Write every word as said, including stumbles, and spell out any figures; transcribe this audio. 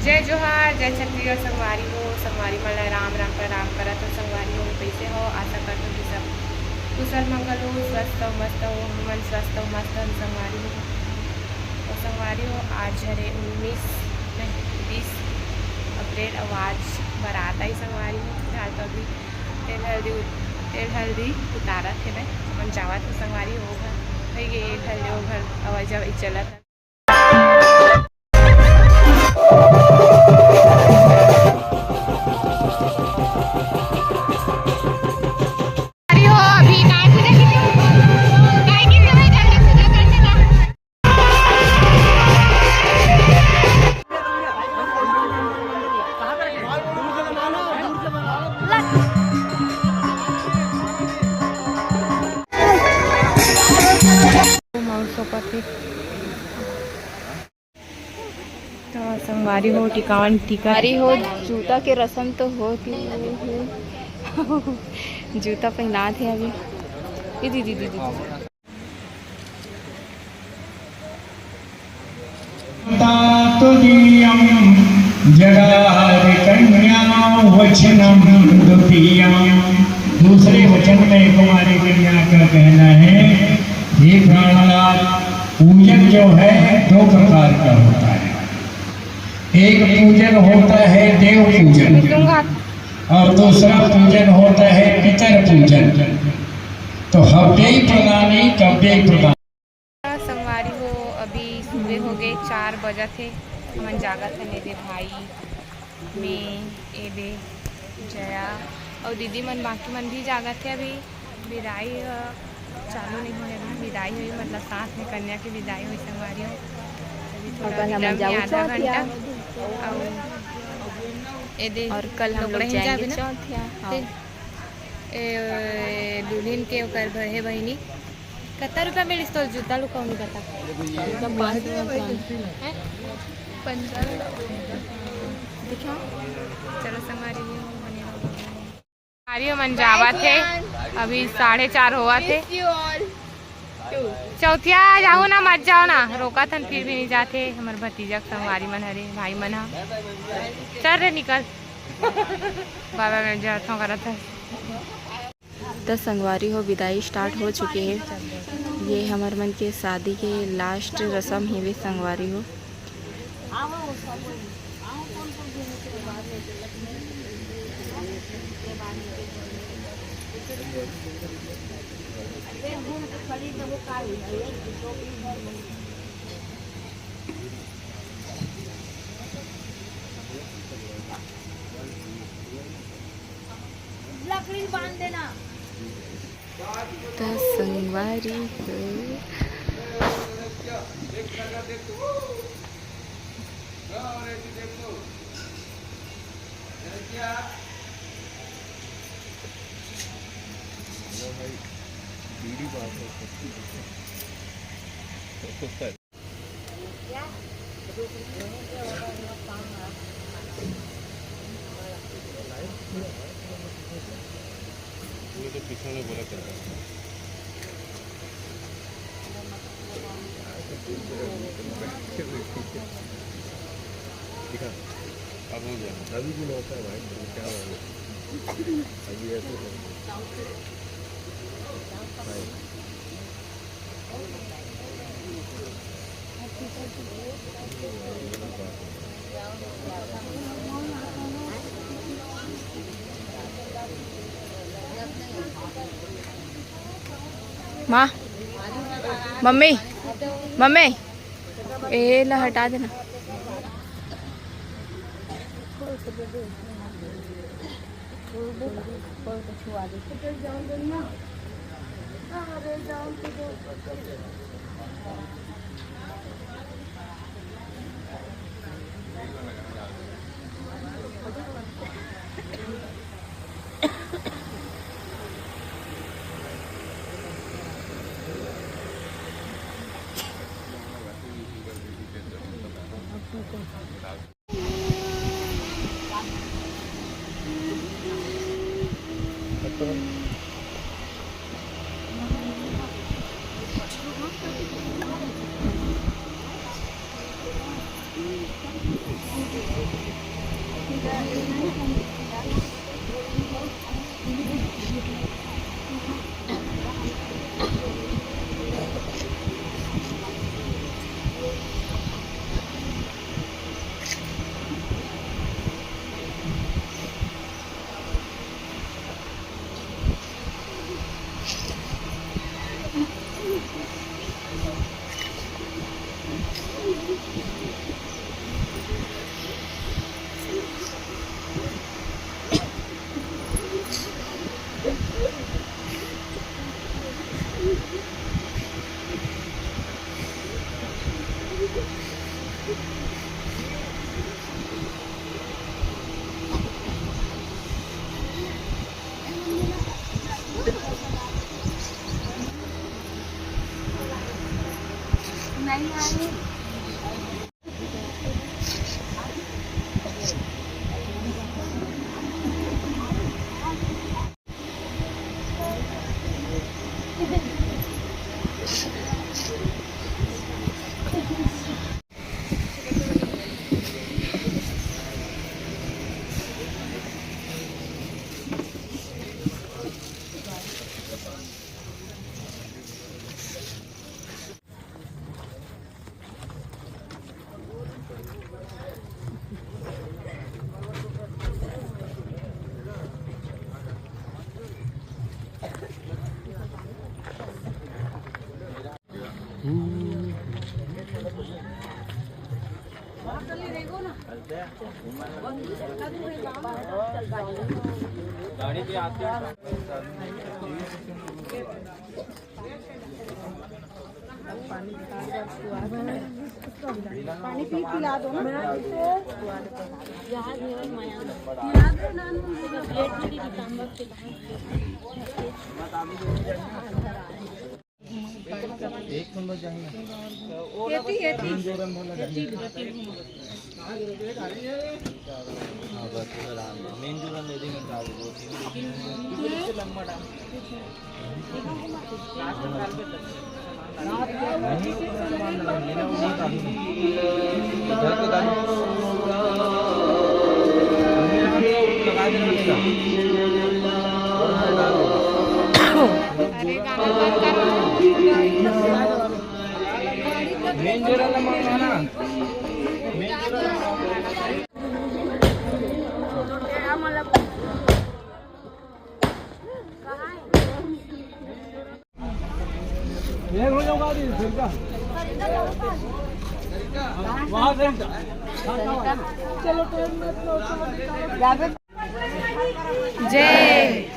जय जोहार, जय छत्तीसगढ़ संगवारी हो। संगवारी मन ला राम राम प्रणाम करत हो। संगवारी हो, कइसे हो? आशा करत हो कि सब कुशल मंगल हो, स्वस्थ हो, मस्त हो। हमन स्वस्थ हो, मस्त हो संगवारी हो। तो संगवारी हो, आज हरे उन्नीस, नहीं, बीस अप्रैल, अउ आज बरात आई संगवारी हो। फिलहाल तो अभी तेल हल्दी उत-, तेल हल्दी उतारत हे ना, हमन जावत हो संगवारी हो घर, भई ये घर ले ओ घर, अवई जवई चलत। तो संगवारी हो, टिकावन टिका। संगवारी हो, जूता के रसम तो हो कि जूता पहनात हे अभी। दीदी, दीदी, दीदी। त्वदीयं जडादिकन्या वचनं द्वितीयं। दूसरे वचन में कुमारी कन्या का कहना है, हे प्राणनाथ, पूजन जो है दो प्रकार का होता है। एक पूजन होता है देव पूजन और दूसरा पूजन होता है पितर पूजन। तो हव्यय प्रदानी कव्यय प्रदान। संगवारी हो, अभी सुबह हो गए, चार बजत हे। हमन जागत हन, एदे भाई, मैं, एदे जया अउ दीदी मन, बाकी मन भी जागत हे। अभी विदाई ह चालू नहीं होए, अभी विदाई होई, मतलब साथ में कन्या के विदाई होई संगवारी हो। अभी थोड़ा और कल हमन विलंब हे, जाऊ आधा चौथिया। घंटा। अउ एदे और कल हम लोग लोग कहीं जाएंगे जाबे ना? चौथिया, हाँ। ते, ए, दुल्हन के ओकर भ-, हे बहिनी, कत्ता रुपया मिलिस तोर जूता लुकाऊनी बता? जूता पाँच रुपया में। हैं? पंद्रह। दिखा। चलो संगवारी हो, बने रहो। संगवारी मन जावत हे, अभी साढ़े चार होवत हे। चौथिया जाहू ना, मत जाओ ना, रोकत हन फिर भी नहीं जात हे। हमर भतीजा के संगवारी मन हरे, भाई मन ह। चल रे निकल। बाबा मैं जात हूँ करत हे। त संगवारी हो, विदाई start हो चुके हे। ये हमर मन के शादी के last रसम हेवे संगवारी हो। लकड़ी बांध देना। त संगवारी हो। ये तो पीछे में बोला चलता है। दिखा, अब हो गया। अभी भी नहीं होता है भाई, क्या हुआ? अभी ऐसे कर। भाई। माँ, मम्मी, मम्मी, ए ला हटा देना। नहीं आए। पानी पी, पिला दो ना। एक नंबर जाएंगे। एती, एती। हाँ, बस, मेन जोरन ले देंगे, लंबा डाल। जय।